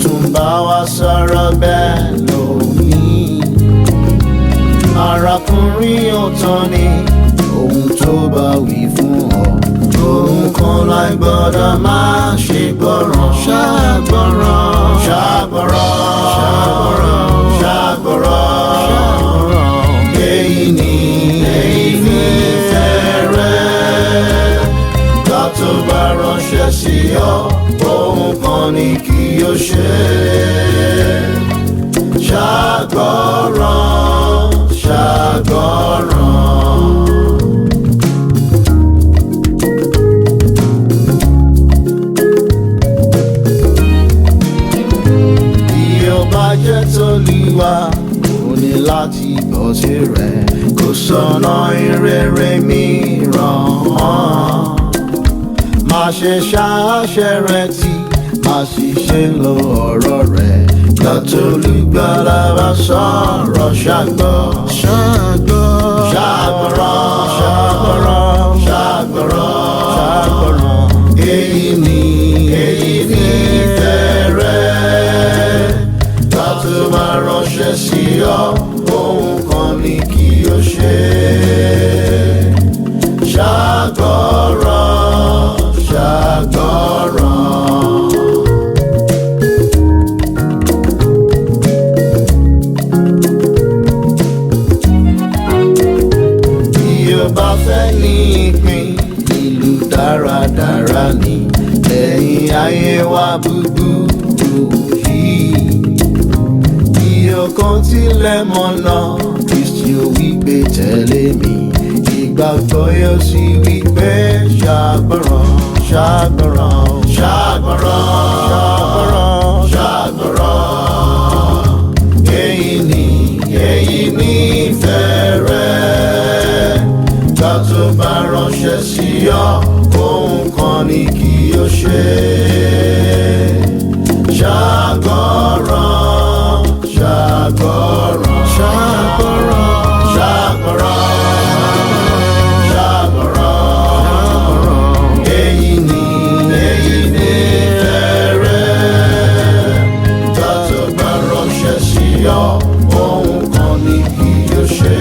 Tún bá wa sọ̀rọ̀ bẹ́ẹ̀ lónìí. Arákùnrin ọ̀tọ̀ ni ohun tó bá wí fún ọ. Ohun kan láì gbọ́dọ̀ máa ṣe gbọ́ràn. Ṣàgbọ́ràn, ṣàgbọ́ràn, ṣàgbọ́ràn, ṣàgbọ́ràn. Èyí ni èyí ni ìfẹ́ rẹ̀. Gbà tó bá ránṣẹ́ sí ọ, ohun kan ni kí o ṣe. Ṣàgbọ́ràn, ṣàgbọ́ràn. Bí ó bá jẹ́ t'Olúwa, ó ní láti gbọ́ tirẹ̀, kò sọ̀nà ìrere mìíràn. Má ṣe ṣàṣẹ rẹ̀ tí má sì ṣe lo ọ̀rọ̀ rẹ̀. Gbà t'Olùgbàlà bá sọ̀rọ̀ ṣàgbọ́. Ṣàgbọ́. Ṣàgbọ́ràn, ṣàgbọ́ràn, ṣàgbọ́ràn, ṣàgbọ́ràn. Èyí ni èyí ni ìfẹ́ rẹ̀. Gbà tó bá ránṣẹ́ sí ọ, ohun kan ni kí o ṣe. Ṣàgbọ́ràn, ṣàgbọ́ràn. Bí o bá fẹ́ ní ìpín ìlú dáradára ni lẹ́yìn ayé wa búburú yìí. Bí o kàn tilẹ̀ mọ̀nà, Kristi ó wí pé tẹ̀lé mi. Ìgbàgbọ́ yóò sì wí pé ṣàgbọ́ràn, ṣàgbọ́ràn, ṣàgbọ́ràn, ṣàgbọ́ràn, ṣàgbọ́ràn. Èyí ni èyí ni ìfẹ́ rẹ̀. Gbà tó bá ránṣẹ́ sí ọ, ohun kan ni kí o ṣe. Ṣàgbọ́ràn, ṣàgbọ́ràn, Ṣàgbọ́ràn. ṣàgbọ́ràn, ṣàgbọ́ràn. Èyí ni èyí ni ìfẹ́ rẹ̀. Gbà tó bá ránṣẹ́ sí ọ, ohun kan ni kí o ṣe.